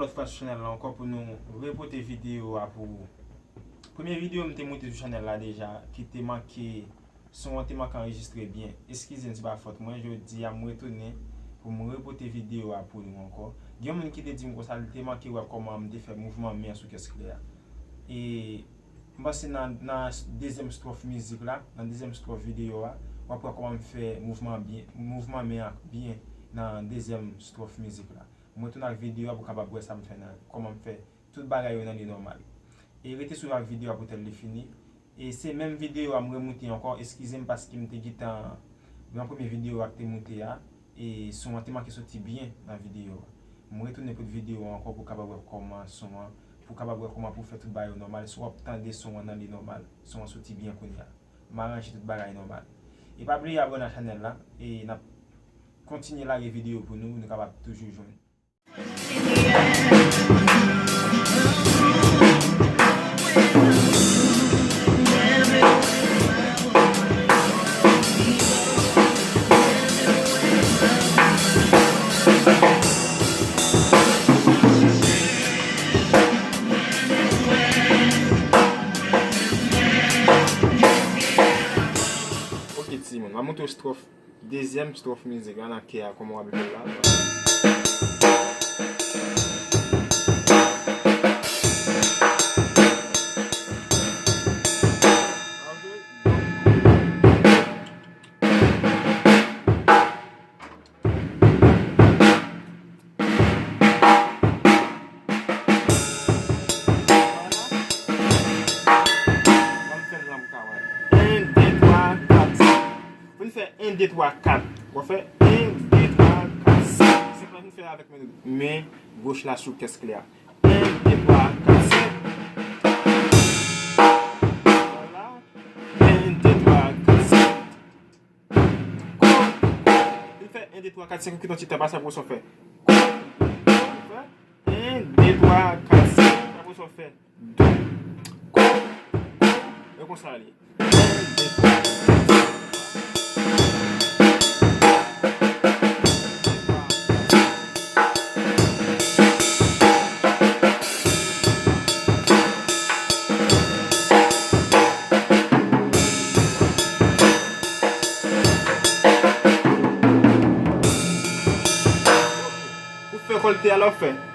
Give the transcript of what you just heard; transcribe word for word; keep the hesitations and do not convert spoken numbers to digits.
Lòt fwa sou chanèl la ankò pou nou repote videyo a pou ou. Premye videyo m te moute sou chanèl la deja, ki te manke, son an te manke anrejistre byen. Eskize m, se pa fòt mwen, jodi a m retounen pou m repote videyo a pou nou ankò. Gen yon moun ki te di m konsa, li te manke wè kòman m te fè mouvman men an sou kès klè a. E m panse nan, nan dezyèm stròf mizik la, nan dezyèm stròf videyo a, w ap wè kòman m fè mouvman byen, mouvman men an byen nan dezyèm stròf mizik la. Mwen tounen ak videyo a pou w kapab wè sa m fè nan, kòman m fè tout bagay yo nan li nòmal. E rete swiv ak videyo a pou tèl li fini. E se menm videyo a m remoute ankò, eskize m paske m te gentan, nan premye videyo a k te moute a, e son an te manke soti byen nan videyo a. M retounen pou videyo a ankò pou w kapab wè kòman son an, pou w kapab wè kòman pou w fè tout bagay yo nòmal, si w ap tande son an nan li nòmal, son an soti byen kounye a. M aranje tout bagay nòmal. E pa bliye abòne ak chanèl la, e n ap kontinye lage videyo pou nou, nou kapab toujou jwenn. Ok, timoun, m ap montre w stròf. Dezyèm stròf mizik la nan kè a, kòman w ap jwe l la. Vwala. Ban m fè l jan pou w ka wè. En, de, twa, kat, senk. Pou n fè en, de, twa, kat. W ap fè en, de, twa, kat, senk. Senk la pou n fè avèk men, men goch la sou kès klè a. En, de, twa, kat, senk. Vwala. En, de, twa, kat, senk. Ko, ko. Li fè en, de, twa, kat, senk, ou kite yon ti tan, apre sa, apre sa w fè. Ko, ko, fè. En, de, twa, kat, senk, apre sa w fè. Do, ko, ko. E konsa li. En, de, twa, kat, senk. Pou fè kòlte a, lè w fè.